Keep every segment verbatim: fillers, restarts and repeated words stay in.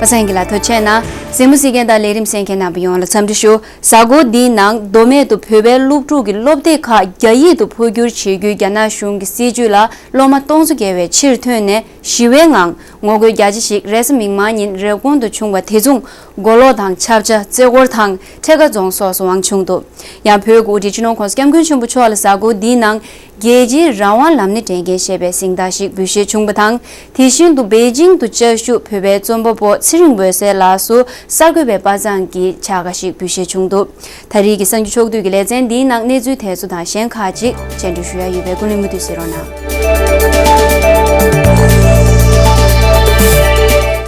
ཁ་སང་གི་ལ་ཐུགས་རྗེ་ཆེ་གནང་། གཟིགས་མོ་གཟིགས་མཁན་དང་ལས་རིམ་གསན་མཁན་རྣམ་པ་ཡོངས་ལ་འཚམས་འདྲི་ཞུ། གཟའ་འཁོར་འདིའི་ནང་མདོ་སྨད་དུ་བོད་པའི་སློབ་ཕྲུག་གི་སློབ་དེབ་ཁག་རྒྱ་ཡིག་ཏུ་འཕོ་འགྱུར་བྱེད་རྒྱུའི་རྒྱ་ནག་གཞུང་གི་སྲིད་བྱུས་ལ་སློབ་མ་སྟོང་ཚོ་བརྒལ་བས་ཕྱིར་ཐོན་ནས་ཞི་བའི་ངང་ངོ་རྒོལ་རྒྱ་ཆེ་ཞིག་རེས་གཟའ་མིག་དམར་ཉིན་རེབ་གོང་དུ་བྱུང་བ་དེ་མཚུངས་མགོ་ལོག་དང་ཆབ་ཆ། རྩེ་སྐོར་དང་ཁྲེ་ཀ་རྫོང་སོགས་སུའང་བྱུང་འདུག། ཡང་བོད་ཀྱི་དབུ་ཁྲིད་སྤྱི་ནོར་༸གོང་ས་༸སྐྱབས་མགོན་ཆེན་པོ་མཆོག་ལ་གཟའ་འཁོར་འདིའི་ནང་རྒྱལ་སྤྱིའི་རང་དབང་ལམ་སྣེ་འབྲེལ་མཁན་ཞེས་པའི་གཟེངས་རྟགས་ཤིག་འབུལ་བཞེས་བྱུང་བ་དང་། དེ་བཞིན་དུ་པེ་ཅིང་དུ་བཅའ་བཞུགས་བོད་པའི་རྩོམ་པ་པོ་ཚེ་རིང་འོད་ཟེར་ལགས་སུ་གསར་འགོད་པའི་དཔའ་མཛངས་ཀྱི་བྱ་དགའ་ཞིག་འབུལ་བཞེས་བྱུང་འདུག། ད་རེས་ཀྱི་གསར་འགྱུར་ཕྱོགས་བསྡུས་ཀྱི་ལེ་ཚན་འདིའི་ནང་གནས་ཚུལ་དེ་ཚོ་དང་གཞན་ཁག་ཅིག་སྤྱན་འདྲེན་ཞུ་ཡ་ཡོད་པས་སྐུ་ལུས་མུ་མཐུད་གཟིགས་རོགས་གནང་།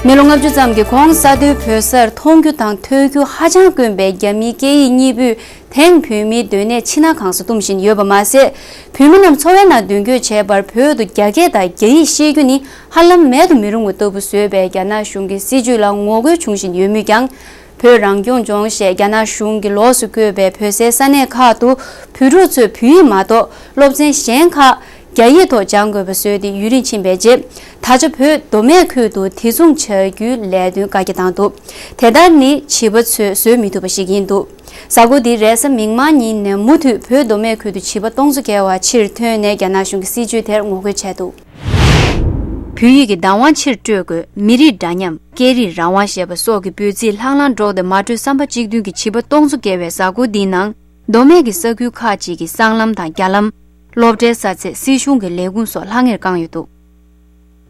མི་ལོ་ལྔ་བཅུ་ཙམ་གྱི་གོང་ས་མཐོའི་བོད་སར་མཐོང་རྒྱུ་དང་ཐོས་རྒྱུ་ཧ་ཅང་དཀོན་པའི་རྒྱ་མིའི་སྐད་ཡིག་གཉིས་པོས་དེང་བོད་མིའི་སྡོད་གནས་ཕྱི་ནང་གང་སར་སྟོན་བཞིན་ཡོད་པ་མ་ཟད། བོད་མི་རྣམས་འཚོ་བའི་ནང་མདུན་སྐྱོད་བྱེད་པར་བོད་དུ་རྒྱ་སྐད་དང་རྒྱ་ཡིག་ཤེས་རྒྱུ་ནི་ཧ་ལམ་མེད་དུ་མི་རུང་བ་ལྟ་བུ་བཟོས་པའི་རྒྱ་ནག་གཞུང་གི་སྲིད་བྱུས་ལ་ངོ་རྒོལ་འབྱུང་བཞིན་ཡོད་མོད་ཀྱང་། བོད་རང་སྐྱོང་ལྗོངས་ཞེས་རྒྱ་ནག་གཞུང་གིས་ལོགས་སུ་བཀོད་པའི་བོད་སའི་ས་གནས་ཁག་ཏུ་བོད་ཕྲུག་ཚོས་བོད་ཡིག་མ་གཏོགས་སློབ་ཚན་གཞན་ཁག་རྒྱ་ཡིག་ཐོག་སྦྱང་དགོས་པ་བཟོས་ཏེ་ཡུན་རིང་ཕྱིན་པའི་རྗེས། ད་ཆ་བོད་མདོ་སྨད་ཁུལ་དུ་དེ་མཚུངས་བྱ་རྒྱུའི་ལས་དོན་བཀའ་རྒྱ་བཏང་འདུག། དེ་ལྟར་ནི་བྱིས་པ་ཚོས་བཟོད་མི་ཐུབ་པ་ཞིག་ཡིན་འདུག། གཟའ་འཁོར་འདིའི་རེས་གཟའ་མིག་དམར་ཉིན་ནས་མུ་མཐུད་བོད་མདོ་སྨད་ཁུལ་དུ་བྱིས་པ་སྟོང་ཚོ་བརྒལ་བ་ཕྱིར་ཐོན་ནས་རྒྱ་ནག་གཞུང་གི་སྲིད་བྱུས་དེར་ངོ་རྒོལ་བྱས་འདུག། བོད་ཡིག་གི་བདག་དབང་ཕྱིར་སྤྲོད་དགོས། མི་རིགས་འདྲ་མཉམ། སྐད་རིགས་རང་དབང་ཞེས་པ་སོགས་ཀྱི་འབོད་ཚིག་ལྷང་ལྷང་སྒྲོག་སྟེ་མ་གྲོས་བསམ་པ་གཅིག་མཐུན་གྱི་བྱིས་པ་སྟོང་ཚོ་བརྒལ་བས་གཟའ་འཁོར་འདིའི་ནང་མདོ་སྨད་ཀྱི་ས་ཁུལ་ཁག་ཅིག་གི་སྲང་ལམ་དང་རྒྱ་ལམ། སློབ་གྲྭའི་ས་ཚད། སྲིད་གཞུང་གི་ལས་ཁུངས་སོགས་ལྷང་ངེར་བཀང་ཡོད་འདུག།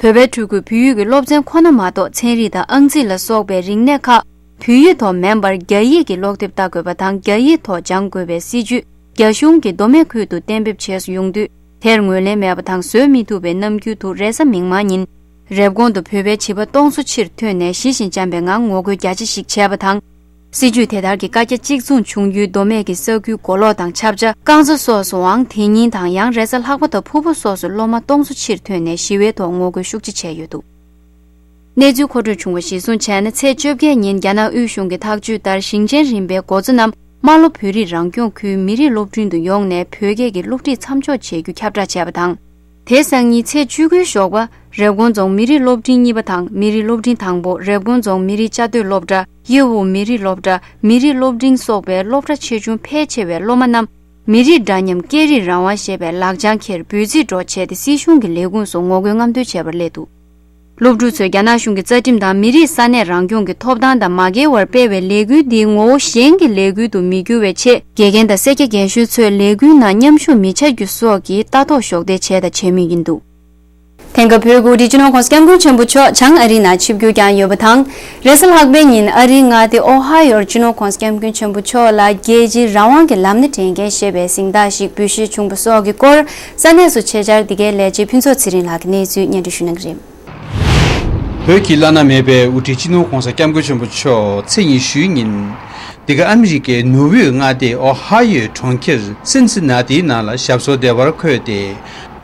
བོད་པའི་ཕྲུ་གུས་བོད་ཡིག་གི་སློབ་ཚན་ཁོ་ན་མ་གཏོགས་ཚན་རིག་དང་ཨང་རྩིས་ལ་སོགས་པའི་རིག་གནས་ཁག་བོད་ཡིག་ཐོག་མིན་པར་རྒྱ་ཡིག་གི་ཀློག་དེབ་ལྟ་དགོས་པ་དང་། རྒྱ་ཡིག་ཐོག་སྦྱང་དགོས་པའི་སྲིད་བྱུས་རྒྱ་གཞུང་གིས་མདོ་སྨད་ཁུལ་དུ་གཏན་འབེབས་བྱས་སུ་ཡོང་དུས། དེར་ངོས་ལེན་མེད་པ་དང་བཟོད་མི་ཐུབ་པའི་རྣམ་འགྱུར་དུ་རེས་གཟའ་མིག་དམར་ཉིན་རེབ་གོང་དུ་བོད་པའི་བྱིས་པ་སྟོང་ཚོ་ཕྱིར་ཐོན་ནས་ཞི་ཞིང་འཇམ་པའི་ངང་ངོ་རྒོལ་རྒྱ་ཆེ་ཞིག་བྱས་པ་དང་། སྲིད་བྱུས་དེ་ལྟར་གྱི་བཀའ་རྒྱ་གཅིག་མཚུངས་བྱུང་ཡུལ་མདོ་སྨད་ཀྱི་ས་ཁུལ་མགོ་ལོག་དང་ཆབ་ཆ། རྐང་ཚ་སོགས་སུའང་དེ་ཉིན་དང་ཡང་རེས་གཟའ་ལྷག་པ་དང་ཕུར་བུ་སོགས་སུ་སློབ་མ་སྟོང་ཚོ་ཕྱིར་ཐོན་ནས་ཞི་བའི་ཐོག་ངོ་རྒོལ་ཤུགས་ཆེ་བྱས་ཡོད་འདུག། གནས་ཚུལ་མཁོ་སྤྲོད་བྱུང་བ་གཞིར་བཟུང་བྱས་ན། ཚེས་བཅོ་བརྒྱད་ཉིན་རྒྱ་ནག་དབུས་གཞུང་གི་ཐག་གཅོད་ལྟར་ཞིང་ཆེན་རིམ་པའི་སྒོ་རྩ་རྣམས་རྨ་ལྷོ་བོད་རིགས་རང་སྐྱོང་ཁུལ་མི་རིགས་སློབ་འབྲིང་དུ་ཡོང་ནས་བོད་སྐད་ཀྱི་སློབ་ཁྲིད་མཚམས་འཇོག་བྱེད་རྒྱུ་ཁྱབ་བསྒྲགས་བྱས་པ་དང་། དེ་སང་ཉིན་ཚེས་བཅུ་དགུའི་ཞོགས་པ་རེབ་གོང་རྫོང་མི་རིགས་སློབ་འབྲིང་གཉིས་པ་དང་མི་རིགས་སློབ་འབྲིང་དང་པོ། རེབ་གོང་རྫོང་མི་རིགས་བཅའ་སྡོད་སློབ་གྲྭ། གཡོ་ཝུ་མི་རིགས་སློབ་གྲྭ། མི་རིགས་སློབ་འབྲིང་སོགས་པའི་སློབ་གྲྭ་ཆེ་ཆུང་ཕལ་ཆེ་བའི་སློབ་མ་རྣམས་མི་རིགས་འདྲ་མཉམ། སྐད་རིགས་རང་དབང་ཞེས་པའི་ལག་བྱང་འཁྱེར་འབོད་ཚིག་སྒྲོག་བྱས་ཏེ། སྲིད་གཞུང་གི་ལས་ཁུངས་སུ་ངོ་རྒོལ་རྔམ་སྟོན་བྱེད་པར་སླེབས་འདུག། སློབ་ཕྲུག་ཚོས་རྒྱ་ནག་གཞུང་གི་རྩ་ཁྲིམས་དང་མི་རིགས་ས་གནས་རང་སྐྱོང་གི་ཐོབ་ཐང་དང་མ་འགལ་བར་སྤེལ་བའི་ལས་འགུལ་འདིའི་ངོ་བོ་གཞན་གྱི་ལས་འགུལ་དུ་མི་འགྱུར་བའི་ཆེད། དགེ་རྒན་དང་སེར་སྐྱ་རྒན་གཞོན་ཚོས་ལས་འགུལ་ནང་མཉམ་ཞུགས་མི་བྱ་རྒྱུ་སོགས་ཀྱི་ལྟ་རྟོག་གཞོགས་འདེགས་བྱས་དང་བྱེད་མུས་ཡིན་འདུག། དེང་སྐབས་བོད་ཀྱི་དབུ་ཁྲིད་སྤྱི་ནོར་༸གོང་ས་༸སྐྱབས་མགོན་ཆེན་པོ་མཆོག་བྱང་ཨ་རིའི་ནང་ཆིབས་བསྒྱུར་བསྐྱངས་ཡོད་པ་དང་། རེས་གཟའ་ལྷག་པའི་ཉིན་ཨ་རིའི་མངའ་སྡེ་ཨོ་ཧ་ཡོར་སྤྱི་ནོར་༸གོང་ས་༸སྐྱབས་མགོན་ཆེན་པོ་མཆོག་ལ་རྒྱལ་སྤྱིའི་རང་དབང་གི་ལམ་སྣེ་འབྲེལ་མཁན་ཞེས་པའི་གཟེངས་རྟགས་ཤིག་འབུལ་བཞེས་བྱུང་བ་སོགས་ཀྱི་སྐོར། ས་གནས་སུ་ཆེད་བཅར་འདི་གའི་ལས་བྱེད་ཕུན་ཚོགས་ཚེ་རིང་ལགས་ཀྱིས་གནས་ཚུལ་སྙན་སྒྲོན་ཞུ་གནང་གི་རེད། བོད་ཀྱི་བླ་ན་མེད་པའི་དབུ་ཁྲིད་སྤྱི་ནོར་༸གོང་ས་༸སྐྱབས་མགོན་ཆེན་པོ་མཆོག་ཚེས་ཉི་ཤུའི་ཉིན། འདི་ག་ཨ་མི་རི་ཀའི་ནུབ་དབུས་མངའ་སྡེ་ཨོ་ཧ་ཡོའི་གྲོང་ཁྱེར་སིན་སི་ན་ཏིའི་ནང་ལ་ཞབས་སོར་བདེ་བར་འཁོད་དེ།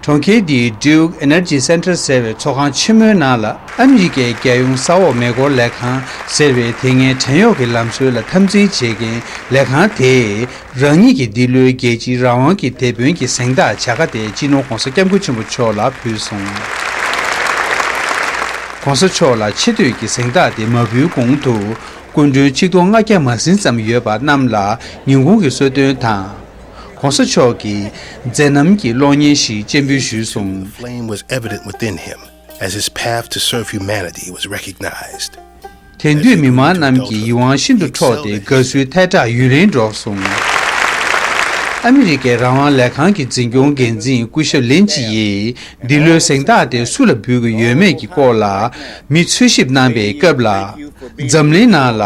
གྲོང་ཁྱེར་འདིའི་Duke Energy Center ཟེར་བའི་ཚོགས་ཁང་ཆེན་མོའི་ནང་ལ་ཨ་མི་རི་ཀའི་རྒྱལ་ཡོངས་ས་འོག་མེ་འཁོར་ལས་ཁང་ཟེར་བའི་དེ་སྔའི་བྲན་གཡོག་གི་ལམ་སྲོལ་ལ་འཐབ་འཛིང་བྱེད་མཁན་ལས་ཁང་དེས། རང་ཉིད་ཀྱིས་འདི་ལོའི་རྒྱལ་སྤྱིའི་རང་དབང་གི་དེད་དཔོན་གྱི་གཟེངས་རྟགས་བྱ་དགའ་དེ་སྤྱི་ནོར་༸གོང་ས་༸སྐྱབས་མགོན་ཆེན་པོ་མཆོག་ལ་ཕུལ་སོང་། ༸གོང་ས་མཆོག་ལ་ཆེ་བསྟོད་ཀྱི་གཟེངས་རྟགས་དེ་མ་ཕུལ་གོང་དུ། སྐུ་མགྲོན་ཆིག་སྟོང་ལྔ་བརྒྱ་མ་ཟིན་ཙམ་ཡོད་པ་རྣམས་ལ་ཉིན་གུང་གི་གསོལ་སྟོན་དང་། ༸གོང་ས་མཆོག་གི་མཛད་རྣམ་གྱི་གློག་བརྙན་ཞིག་སྤྱན་འབུལ་ཞུས་སོང་། The flame was evident within him as his path to serve humanity was recognized. དེང་དུས་མི་མང་རྣམས་ཀྱི་ཡིད་དབང་ཤིན་ཏུ་འཕྲོག་སྟེ་དགའ་བསུའི་ཐལ་དྲགས་ཡུན་རིང་སྒྲོག་སོང་། ཨ་མི་རི་ཀའི་རང་དབང་ལས་ཁང་གི་འཛིན་སྐྱོང་འགན་འཛིན་སྐུ་ཞབས་ལིན་ཅི་ཡིས་འདི་ལོའི་གཟེངས་རྟགས་དེ་སུ་ལ་འབུལ་དགོས་ཡོད་མེད་ཀྱི་སྐོར་ལ་མི་འཚོལ་ཞིབ་གནང་པའི་སྐབས་ལ། འཛམ་གླིང་ནང་ལ་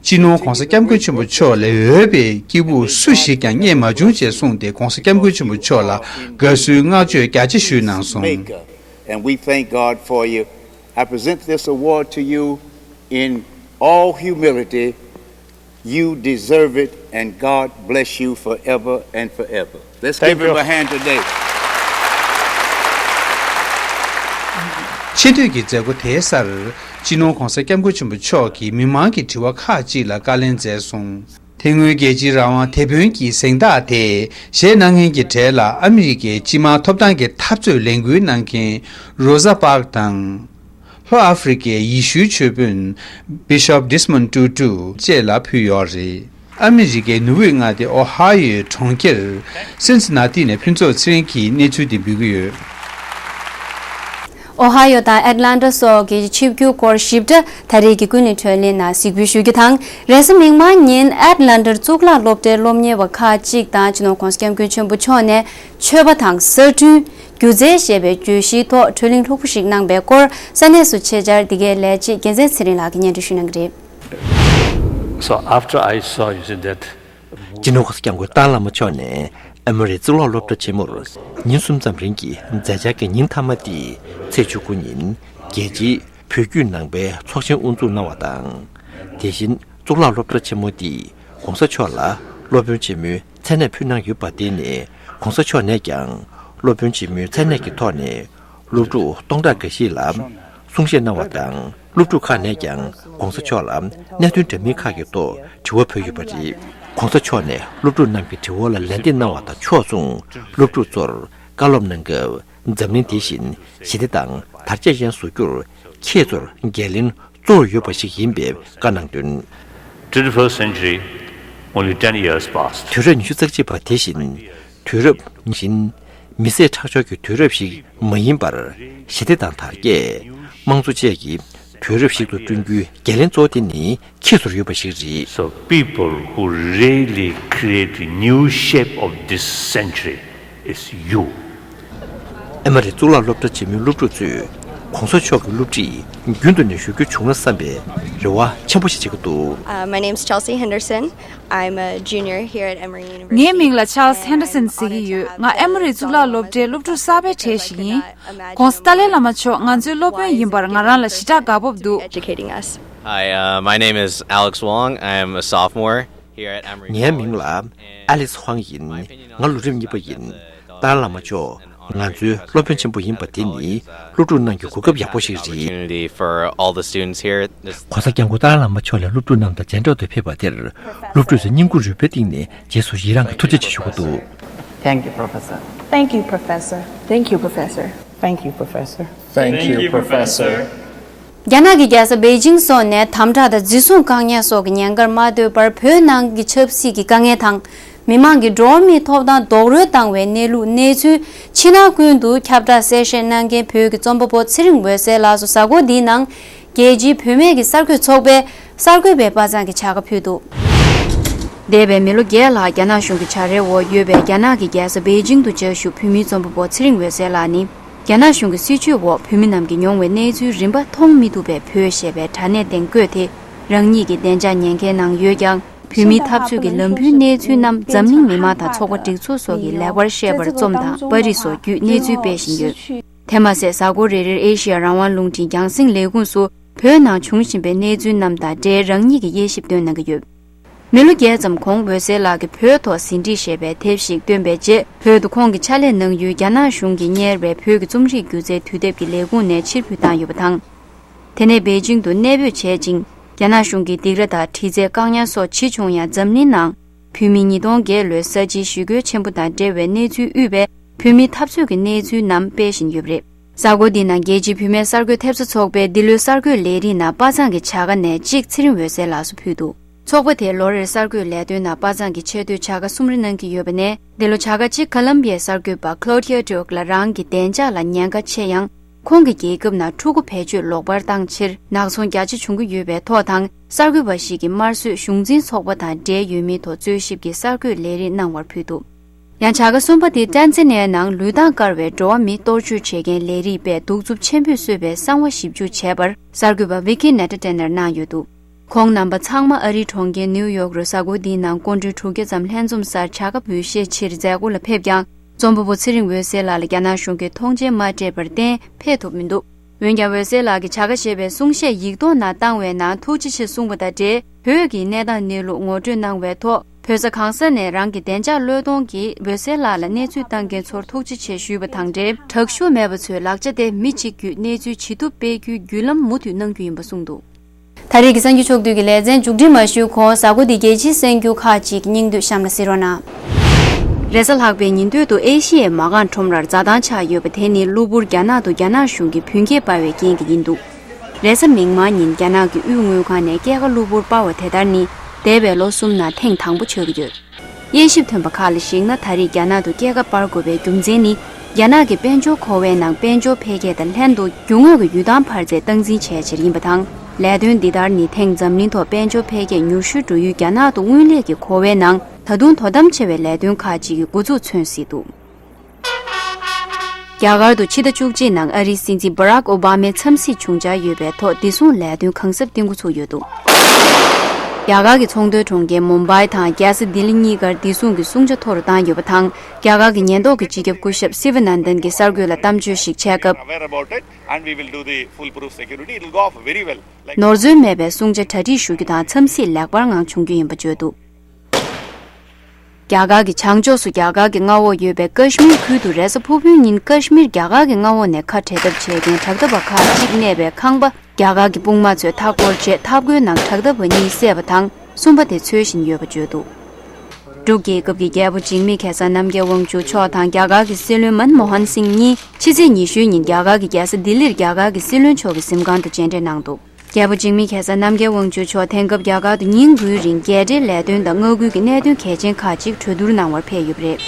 སྤྱི་ནོར་༸གོང་ས་༸སྐྱབས་མགོན་ཆེན་པོ་མཆོག་ལས་འོས་པའི་སྐྱེས་བུ་སུ་ཞིག་ཀྱང་རྙེད་མ་བྱུང་ཅེས་གསུངས་ཏེ། ༸གོང་ས་༸སྐྱབས་མགོན་ཆེན་པོ་མཆོག་ལ་དགའ་བསུའི་བསྔགས་བརྗོད་རྒྱ་ཆེ་ཞུས་གནང་སོང་། Maker, and we thank God for you. I present this award to you in all humility. You deserve it, and God bless you forever and forever. Let's give him a hand today. ཆེ་བསྟོད་ཀྱི་མཛད་སྒོ་དེའི་སར་སྤྱི་ནོར་༸གོང་ས་༸སྐྱབས་མགོན་ཆེན་པོ་མཆོག་གིས་མི་མང་གི་དྲི་བ་ཁག་ཅིག་ལ་བཀའ་ལན་མཛད་སོང་། དེ་སྔོན་རྒྱལ་སྤྱིའི་རང་དབང་དེད་དཔོན་གྱི་གཟེངས་རྟགས་དེ་བཞེས་གནང་མཁན་གྱི་གྲས་ལ་ཨ་མི་རི་ཀའི་སྤྱི་དམངས་ཐོབ་ཐང་གི་འཐབ་རྩོད་ལས་འགུལ་གནང་མཁན་རོ་ཟ་པཱག་དང་། ལྷོ་ཨ་ཧྥེ་རི་ཀའི་ཡེ་ཤུའི་ཆོས་དཔོན་Bishop Desmond Tutu་བཅས་ལ་ཕུལ་ཡོད་རེད། ཨ་མི་རི་ཀའི་ནུབ་དབུས་མངའ་སྡེ་ཨོ་ཧ་ཡོའི་གྲོང་ཁྱེར་སིན་སི་ན་ཏི་ནས་ཕུན་ཚོགས་ཚེ་རིང་གིས་གནས་ཚུལ་འདི་འབུལ་གྱི་ཡོད། ཨོ་ཧ་ཡོ་དང་ཨེ་ཏི་ལན་ཏ་སོགས་ཀྱི་ཆིབས་བསྒྱུར་སྐོར་ཞིབ་ཕྲ་ད་རེས་ཀྱི་ཀུན་གླེང་བགྲོ་གླེང་ནང་གཟིགས་འབུལ་ཞུ་རྒྱུ་དང་། རེས་གཟའ་མིག་དམར་ཉིན་ཨེ་ཏི་ལན་ཏར་གཙུག་ལག་སློབ་གྲྭའི་སློབ་གཉེར་བ་ཁག་ཅིག་དང་སྤྱི་ནོར་༧གོང་ས་༧སྐྱབས་མགོན་ཆེན་པོ་མཆོག་ནས་ཆོས་པ་དང་གསར་སྐྲུན། སྒྱུ་རྩལ་ཞེས་པའི་བརྗོད་གཞིའི་ཐོག་བགྲོ་གླེང་ལྷུག་པོ་ཞིག་གནང་པའི་སྐོར་ས་གནས་སུ་ཆེད་བཅར་འདི་གའི་ལས་བྱེད་རྒྱལ་མཚན་ཚེ་རིང་ལགས་ཀྱིས་སྙན་སྒྲོན་ཞུ་གནང་གི་རེད། So after I saw, you see, that སྤྱི་ནོར་༧གོང་ས་༧སྐྱབས་མགོན་ཏཱ་ལའི་བླ་མ་མཆོག་ནས་ཨ་མི་རི་གཙུག་ལག་སློབ་གྲྭ་ཆེན་མོར་ཉིན་གསུམ་ཙམ་རིང་གི་མཛད་འཆར་གྱི་ཉིན་མཐའ་མ་དེ་ཚེས་བཅུ་དགུ་ཉིན་རྒྱལ་སྤྱིའི་བོད་བརྒྱུད་ནང་པའི་ཚོགས་ཆེན་དབུ་འཛུགས་གནང་བ་དང་། དེ་བཞིན་གཙུག་ལག་སློབ་གྲྭ་ཆེན་མོ་དེས་༧གོང་ས་མཆོག་ལ་སློབ་དཔོན་ཆེན་མོའི་མཚན་གནས་ཕུལ་གནང་ཡོད་པ་དེ་ནས་༧གོང་ས་མཆོག་ནས་ཀྱང་སློབ་དཔོན་ཆེན་མོའི་མཚན་གནས་ཀྱི་ཐོག་ནས་སློབ་ཕྲུག་སྟོང་ཕྲག་འགའ་ཞིག་ལ་གསུང་བཤད་གནང་བ་དང་། སློབ་ཕྲུག་ཁག་ནས་ཀྱང་༧གོང་ས་མཆོག་ལ་གནད་དོན་འདྲ་མིན་ཁག་གི་ཐོག་དྲི་བ་ཕུལ་ཡོད་པ་རེད། ༧གོང་ས་མཆོག་ནས་སློབ་ཕྲུག་རྣམས་ཀྱི་དྲི་བ་ལ་ལན་འདེབས་གནང་བ་དང་ཕྱོགས་མཚུངས་སློབ་ཕྲུག་ཚོར་བཀའ་སློབ་གནང་སྐབས། འཛམ་གླིང་འདི་བཞིན་ཞི་བདེ་དང་དར་རྒྱས་ཅན་བཟོ་རྒྱུར་ཁྱེད་ཚོར་འགན་ལེན་གཙོ་བོ་ཡོད་པ་ཞིག་ཡིན་པའི་བཀའ་གནང་དོན། Twenty-first century, only ten years passed. དུས་རབས་ཉི་ཤུ་རྩ་གཅིག་པ་དེ་བཞིན་དུས་རབས་བཞིན་མི་བཟད་ཁྲག་སྦྱོར་གྱི་དུས་རབས་ཤིག་མ་ཡིན་པར། ཞི་བདེ་དང་དར་རྒྱས། དམངས་གཙོ་བཅས་ཀྱི་དུས་རབས་ཤིག་ཏུ་བསྐྲུན་རྒྱུའི་འགན་ལེན་གཙོ་བོ་དེ་ནི་ཁྱེད་ཚོར་ཡོད་པ་ཞིག་རེད། So people who really create the new shape of this century is you. ཨ་མི་རི་གཙུག་ལག་སློབ་གྲྭ་ཆེན་མོའི་སློབ་ཕྲུག་ཚོས་༧གོང་ས་མཆོག་གི་སློབ་ཁྲིད་རྒྱུན་དུ་ནས་ཞུ་རྒྱུ་བྱུང་ན་བསམ་པའི་རེ་བ་ཆེན་པོ་ཞིག་བྱེད་ཀྱི་འདུག Uh, my name is Chelsea Henderson. I'm a junior here at Emory University. ངའི་མིང་ལ་Charles Henderson་ཟེར་གྱི་ཡོད། ང་ཨེ་མོ་རི་གཙུག་ལག་སློབ་གྲྭའི་སློབ་ཕྲུག་གསར་པའི་གྲས་ཤིག་ཡིན། ༧གོང་ས་ཏཱ་ལའི་བླ་མ་མཆོག་ང་ཚོའི་སློབ་དཔོན་ཡིན་པར་ང་རང་ལ་ཞེ་དྲག་དགའ་སྤོབས་འདུག Educating us. Hi, uh, my name is Alex Wong. I'm a sophomore here at Emory College. ངའི་མིང་ལ་ཨ་ལིས་ཧུའང་ཡིན། ང་ལོ་རིམ་གཉིས་པ་ཡིན། ཏཱ་ལའི་བླ་མ་མཆོག་ང་ཚོའི་སློབ་དཔོན་ཆེན་པོ་ཡིན་པ་དེ་ནི་སློབ་ཕྲུག་རྣམས་ཀྱི་གོ་སྐབས་ཡག་པོ་ཞིག་རེད། Opportunity for all the students here. This ༧གོང་ས་༧སྐྱབས་མགོན་ཏཱ་ལའི་བླ་མ་མཆོག་ལ་སློབ་ཕྲུག་རྣམས་དང་མཇལ་འཕྲད་དུ་ཕེབས་པ་དེར་སློབ་ཕྲུག་ཚོས་བསྙེན་བཀུར་རུས་པའི་གཏིང་ནས་རྗེས་སུ་ཡི་རང་གི་ཐུགས་རྗེ་ཆེ་ཞུ་གི་འདུག Thank you, Professor. Thank you, Professor. Thank you, Professor. Thank you, Professor. Thank you, Professor. རྒྱ་ནག་གི་རྒྱལ་ས་པེ་ཅིང་སོགས་ནས་དམ་དྲག་དང་འཛིན་བཟུང་བཀག་ཉར་སོགས་ཀྱི་ཉེན་ཁར་མ་ལྟོས་པར་བོད་ནང་གི་ཆབ་སྲིད་ཀྱི་དཀའ་ངལ་དང་། མི་མང་གི་འགྲོ་བ་མིའི་ཐོབ་ཐང་རྡོག་རོལ་བཏང་བའི་གནས་ལུགས་གནས་ཚུལ་ཕྱི་ནང་ཀུན་ཏུ་ཁྱབ་བསྒྲགས་གསལ་བཤད་གནང་མཁན་བོད་ཀྱི་རྩོམ་པ་པོ་ཚེ་རིང་འོད་ཟེར་ལགས་སུ་གཟའ་འཁོར་འདིའི་ནང་རྒྱལ་སྤྱིའི་བུད་མེད་ཀྱི་གསར་འགོད་ཚོགས་པས་གསར་འགོད་པའི་དཔའ་མཛངས་ཀྱི་བྱ་དགའ་ཕུལ་འདུག་འདས་པའི་མི་ལོ་བརྒྱད་ལྷག་རྒྱ་ནག་གཞུང་གི་བྱ་བྲལ་འོག་ཡོད་པའི་རྒྱ་ནག་གི་རྒྱལ་ས་པེ་ཅིང་དུ་བཅའ་བཞུགས་བོད་མིའི་རྩོམ་པ་པོ་ཚེ་རིང་འོད་ཟེར་ལགས་ནི། རྒྱ་ནག་གཞུང་གི་སྲིད་བྱུས་འོག་བོད་མི་རྣམས་ཀྱིས་མྱོང་བའི་གནས་ཚུལ་རིམ་པ་མཐོང་མི་ཐུབ་པའི་བོད་ཞེས་པའི་དྲ་གནས་སྟེང་བཀོད་དེ། རང་ཉིད་ཀྱི་བདེ་འཇགས་ཉེན་ཁའི་ནང་ཡོད་ཀྱང་། བོད་མིའི་འཐབ་རྩོད་ཀྱི་ལམ་བུའི་གནས་ཚུལ་རྣམས་འཛམ་གླིང་མི་མང་དང་ཚོགས་པ་སྒྲིག་འཛུགས་སོགས་ཀྱིས་ལེགས་པར་ཤེས་པར་རྩོམ་དང་པར་རིས་སོགས་བརྒྱུད་གནས་ཚུལ་སྤེལ་བཞིན་ཡོད། དེ་མ་ཟད་གཟའ་འཁོར་རེ་རེར་ཨེ་ཤི་ཡ་རང་དབང་རླུང་འཕྲིན་རྒྱང་སྲིང་ལས་ཁུངས་སུ་བོད་ནང་བྱུང་བཞིན་པའི་གནས་ཚུལ་རྣམས་དང་འབྲེལ་རང་ཉིད་ཀྱི་དབྱེ་ཞིབ་བཏོན་གནང་གི་ཡོད། མི་ལོ་བརྒྱད་ཙམ་གོང་འོད་ཟེར་ལགས་ཀྱིས་བོད་ཐོག་ཟིན་བྲིས་ཞེས་པའི་དེབ་ཞིག་བཏོན་པའི་རྗེས། བོད་དུ་ཁོང་གིས་ཕྱག་ལས་གནང་ཡུལ་རྒྱ་ནག་གཞུང་གིས་གཉེར་བའི་བོད་ཀྱི་རྩོམ་རིག་སྒྱུ་རྩལ་དུས་དེབ་ཀྱི་ལས་ཁུངས་ནས་ཕྱིར་འབུད་བཏང་ཡོད་པ་དང་། དེ་ནས་པེ་ཅིང་དུ་གནས་སྤོས་བྱས་ཅིང་། རྒྱ་ནག་གཞུང་གིས་སྡིགས་ར་དང་དྲི་རྩད་བཀག་ཉར་སོགས་ཇི་བྱུང་ཡང་འཛམ་གླིང་ནང་བོད་མི་ཉིས་སྟོང་བརྒལ་ལོའི་ས་བྱིའི་ཞི་རྒོལ་ཆེན་པོ་དང་འབྲེལ་བའི་གནས་ཚུལ་དབུས་པའི་བོད་མིའི་འཐབ་རྩོད་ཀྱི་གནས་ཚུལ་རྣམས་སྤེལ་བཞིན་ཡོད་པ་རེད། གཟའ་འཁོར་འདིའི་ནང་རྒྱལ་སྤྱིའི་བུད་མེད་གསར་འགོད་ཐེབས་རྩ་ཚོགས་པས་འདི་ལོའི་གསར་འགོད་ལས་རིགས་ནང་དཔའ་མཛངས་ཀྱི་བྱ་དགའ་ནས་གཅིག་ཚེ་རིང་འོད་ཟེར་ལགས་སུ་ཕུལ་འདུག་ཚོགས་པ་དེས་ལོ་རེར་གསར་འགོད་ལས་དོན་ནང་དཔའ་མཛངས་ཀྱི་ཆེ་བསྟོད་བྱ་དགའ་གསུམ་རེ་གནང་གི་ཡོད་པ་ནས། འདི་ལོ་བྱ་དགའ་གཅིག་ཀ་ལམ་བི་ཡའི་གསར་འགོད་པ་Claudia Drake ལ་རང་གི་བདེ་འཇགས་ལ་ཉེན་ཁ་ཆེ་ཡང་། ཁོང་གི་རྒྱལ་ཁབ་ནང་ཕྲུ་གུ་བེད་སྤྱོད་ལོག་པར་བཏང་ཕྱིར་ནག་ཚོང་རྒྱ་ཆེ་བྱུང་གི་ཡོད་པའི་ཐོག་དང་། གསར་འགོད་པ་ཞིག་གིས་དམར་གསོད་གཞུང་འཛིན་ཚོགས་པ་དང་འབྲེལ་ཡོད་མེད་ཐོག་རྩོད་ཞིབ་ཀྱི་གསར་འགོད་ལས་རིགས་གནང་བར་ཕུལ་འདུག་ཡང་བྱ་དགའ་གསུམ་པ་དེ་ཏན་ཛི་ནི་ཡའི་ནང་ལུས་ཐག་བཀར་བའི་འགྲོ་བ་མི་གཏོར་བཅོས་བྱེད་མཁན་ལས་རིགས་པས་གདུག་རྩུབ་ཆེན་པོས་གསོས་པའི་གསང་བ་ཞིབ་འཇུག་བྱས་པར་གསར་འགོད་པ་Vicky Netter Tanner གནང་ཡོད་འདུག་ཁོང་རྣམ་པ་ཚང་མ་ཨ་རིའི་གྲོང་ཁྱེར་ནིའུ་ཡོག་རུ་གཟའ་འཁོར་འདིའི་ནང་སྐུ་མགྲོན་དྲུག་བརྒྱ་ཙམ་ལྷན་འཛོམས་སར་བྱ་དགའ་འབུལ་བཞེས་ཕྱིར་མཛད་སྒོ་ལ་ཕེབས་ཀྱང་། རྩོམ་པ་པོ་ཚེ་རིང་འོད་ཟེར་ལགས་ལ་རྒྱ་ནག་གཞུང་གིས་ཐོངས་མཆན་མ་སྤྲད་པར་བརྟེན་ཕེབས་ཐུབ་མི་འདུག་འོན་ཀྱང་། འོད་ཟེར་ལགས་ཀྱིས་བྱ་དགའ་ཞེས་པའི་གསུང་བཤད་ཡིག་ཐོག་ནང་བཏང་བའི་ནང་ཐུགས་རྗེ་ཆེ་གསུངས་པ་དང་འབྲེལ། བོད་ཀྱི་གནས་སྟངས་གནས་ལུགས་ངོ་སྤྲོད་གནང་བའི་ཐོག་བོད་ས་གང་ས་ནས་རང་གི་བདེ་འཇགས་བློས་གཏོང་གིས་འོད་ཟེར་ལགས་ལ་གནས་ཚུལ་བཏང་མཁན་ཚོར་ཐུགས་རྗེ་ཆེ་ཞུས་པ་དང་འབྲེལ། དྲག་ཤུགས་མེད་པ་ཚོའི་ལག་ཆ་དེ་མི་གཅིག་བརྒྱུད་གནས་ཚུལ་ཇི་ཐུབ་སྤེལ་རྒྱུའི་བརྒྱུད་ལམ་མུ་མཐུད་གནང་རྒྱུ་ཡིན་པ་གསུངས་འདུག་ད་རེས་ཀྱི་གསར་འགྱུར་ཕྱོགས་བསྡུས་ཀྱི་ལེ་ཚན་མཇུག་སྒྲིལ་མ་ཞུས་གོང་། གཟའ་འཁོར་འདིའི་རྒྱལ་སྤྱིའི་གསར་འགྱུར་ཁག་ཅིག་སྙིང་བསྡུས་གཤམ་ལ་གཟིགས་རོགས་གནང་། རེས་གཟའ་ལྷག་པའི་ཉིན་སྟོད་དུ་ཨེ་ཤི་ཡའི་མ་རྐང་ཁྲོམ་རར་འཛའ་ཐང་ཆགས་ཡོད་པ་དེ་ནི་གློ་བུར་རྒྱ་ནག་ཏུ་རྒྱ་ནག་གཞུང་གིས་བུན་འཁྱེར་སྤར་བའི་རྐྱེན་གྱིས་ཡིན་འདུག་རེས་གཟའ་མིག་དམར་ཉིན་རྒྱ་ནག་གི་དབུས་དངུལ་ཁང་ནས་སྐྱེད་ཀ་གློ་བུར་སྤར་བ་དེ་ལྟར་ནི། འདས་པའི་ལོ་གསུམ་ནང་ཐེངས་དང་པོ་ཆགས་ཀྱི་ཡོད། དབྱེ་ཞིབ་ཐོན་པ་ཁག་ལ་གཞིགས་ན། ད་རེས་རྒྱ་ནག་ཏུ་སྐྱེད་ཀ་སྤར་དགོས་པའི་རྒྱུ་མཚན་ནི། རྒྱ་ནག་གི་དཔལ་འབྱོར་འཁོར་བའི་ནང་དཔལ་འབྱོར་འཕེལ་རྒྱས་དང་ལྷན་དུ་རྒྱུ་དངོས་ཀྱི་ཡུལ་ཐང་འཕར་ཚད་སྟངས་འཛིན་བྱས་ཕྱིར་ཡིན་པ་དང་། ལས་དོན་འདི་ལྟར་ནི་ཐེངས་འཛམ་གླིང་ཐོག་དཔལ་འབྱོར་འཕེལ་རྒྱས་མྱུར་ཤོས་འགྲོ་ཡུལ་རྒྱ་ནག་ཏུ་དངོས་ལས་ཀྱི་འཁོར་བའི་ནང་ད་དུང་དོ་དམ་ཆེ་བའི་ལས་དོན་ཁག་ཅིག་གི་འགོ་འཛུགས་མཚོན་སྲིད་འདུག། རྒྱ་གར་དུ་ཕྱི་ཟླ་བཅུ་གཅིག་ནང་ཨ་རིའི་སྲིད་འཛིན་Barack Obama་མཚམས་གཟིགས་བྱུང་འཆར་ཡོད་པའི་ཐོག་བདེ་སྲུང་ལས་དོན་གང་གཟབ་བསྟེན་འགོ་ཚུགས་ཡོད་འདུག། རྒྱ་གར་གྱི་ཚོང་དོན་གྲོང་ཁྱེར་མུམ་བྷའི་དང་རྒྱལ་ས་ལྡི་ལི་གཉིས་ཀར་བདེ་སྲུང་གི་སྲུང་བྱ་མཐོ་རུ་བཏང་ཡོད་པ་དང་། རྒྱ་གར་གྱི་ཉེན་རྟོག་གི་སྤྱི་ཁྱབ་སྐུ་ཞབས་སི་ཝ་ནན་དན་གྱིས་གསར་འགོད་ལ་གཏམ་བརྗོད་ཞིག་བྱས་སྐབས། Aware about it, and we will do the foolproof security. It will go off very well. Like ནོར་འཛོལ་མེད་པའི་སྲུང་བྱ་གྲ་སྒྲིག་ཞུ་རྒྱུ་དང་མཚམས་གཟིགས་ལེགས་པར་ངང་བྱུང་རྒྱུ་ཡིན་པ་བརྗོད་འདུག། རྒྱ་གར་གྱི་བྱང་ཕྱོགས་སུ་རྒྱ་གར་གྱི་མངའ་འོག་ཡོད་པའི་ཀ་ཤི་མིར་ཁུལ་དུ་རེས་གཟའ་ཕུར་བུའི་ཉིན་ཀ་ཤི་མིར་རྒྱ་གར་གྱི་མངའ་འོག་ནས་ཁ་བྲལ་ཐབས་བྱེད་མཁན་དྲག་འཐབ་པ་ཁག་ཅིག་གནས་པའི་ཁང་པ་རྒྱ་གར་གྱི་དཔུང་དམག་ཚོས་མཐའ་བསྐོར་རྗེས་འཐབ་རྒོལ་ནང་དྲག་འཐབ་པ་གཉིས་བསད་པ་དང་། གསུམ་པ་དེ་འཚོལ་བཞིན་ཡོད་པ་བརྗོད་འདུག། འབྲུག་རྒྱལ་ཁབ་ཀྱི་རྒྱལ་པོ་འཇིགས་མེད་གེ་སར་རྣམ་རྒྱལ་དབང་ཕྱུག་མཆོག་དང་རྒྱ་གར་གྱི་སྲིད་བློན་མན་མོ་ཧན་སིང་གཉིས་ཕྱི་ཚེས་ཉི་ཤུའི་ཉིན་རྒྱ་གར་གྱི་རྒྱལ་ས་ལྡི་ལིར་རྒྱ་གར་གྱི་སྲིད་བློན་མཆོག་གི་གཟིམ་ཁང་དུ་མཇལ་འཕྲད་གནང་འདུག། རྒྱལ་པོ་འཇིགས་མེད་གེ་སར་རྣམ་རྒྱལ་དབང་ཕྱུག་མཆོག་དེང་སྐབས་རྒྱ་གར་དུ་ཉིན་དགུའི་རིང་རྒྱལ་འབྲེལ་ལས་དོན་དང་མངའ་ཁུལ་གྱི་གནད་དོན་གལ་ཆེན་ཁག་ཅིག་གྲོས་བསྡུར་གནང་བར་ཕེབས་ཡོད་པ་རེད།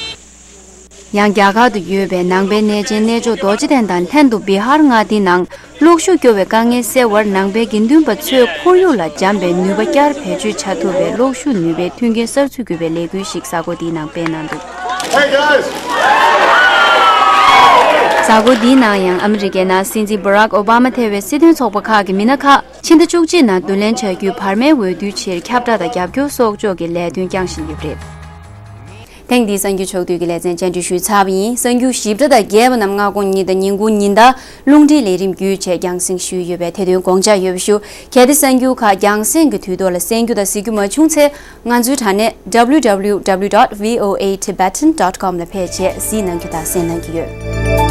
ཡང་རྒྱ་གར་དུ་ཡོད་པའི་ནང་པའི་གནས་ཆེན་གནས་མཆོག་རྡོ་རྗེ་གདན་དང་ལྷན་དུ་བི་ཧར་མངའ་སྡེའི་ནང་གློག་ཤུགས་སྐྱོ་བའི་དཀའ་ངལ་སེལ་བར་ནང་པའི་དགེ་འདུན་པ་ཚོས་ཁོར་ཡུག་ལ་འཇམ་པའི་ནུས་པ་བསྐྱར་བེད་སྤྱོད་བྱ་ཐུབ་པའི་གློག་ཤུགས་ནུས་པའི་མཐུན་རྐྱེན་གསར་འཛུགས་དགོས་པའི་ལས་འགུལ་ཞིག་གཟའ་འཁོར་འདིའི་ནང་སྤེལ་གནང་འདུག། Hey guys! གཟའ་འཁོར་འདིའི་ནང་ཡང་ཨ་མི་རི་ཀའི་ནང་སྲིད་འཛིན་Barack Obama་ཐེ་བའི་སྲིད་དོན་ཚོགས་པ་ཁག་གི་མི་སྣ་ཁག་ཕྱི་ཟླ་བཅུ་གཅིག་ནང་བསྡུ་ལེན་བྱ་རྒྱུའི་བར་མའི་འོས་བསྡུའི་ཕྱིར་ཁྱབ་བསྒྲགས་དང་རྒྱབ་སྐྱོར་གསོག་འཇོག་གི་ལས་དོན་བསྐྱངས་བཞིན་ཡོད་པ་རེད། ཐེངས་འདིའི་གསར་འགྱུར་ཕྱོགས་བསྡུས་ཀྱི་ལེ་ཚན་བཅར་འདྲི་ཞུས་ཚར་བ་ཡིན། གསར་འགྱུར་ཞིབ་ཕྲ་དང་རྒྱས་པ་རྣམས་སྔ་དགོང་ཉིན་དང་ཉིན་གུང་ཉིན་ལྟར་རླུང་འཕྲིན་ལས་རིམ་བརྒྱུད་བྱས་རྒྱང་སྲིང་ཞུས་ཡོད་པས་དེ་དོན་དགོངས་འཇགས་ཡོད་པ་ཞུ། གལ་ཏེ་གསར་འགྱུར་ཁག་རྒྱང་སྲིང་གི་དུས་ཐོག་ལ་གསན་རྒྱུ་དང་གཟིགས་རྒྱུ་མ་བྱུང་ཚེ། ང་ཚོའི་དྲ་གནས་W W W dot V O A Tibetan dot com ལ་ཕེབས་བྱས་གཟིགས་གནང་རྒྱུ་དང་གསན་གནང་རྒྱུ་ཡོད།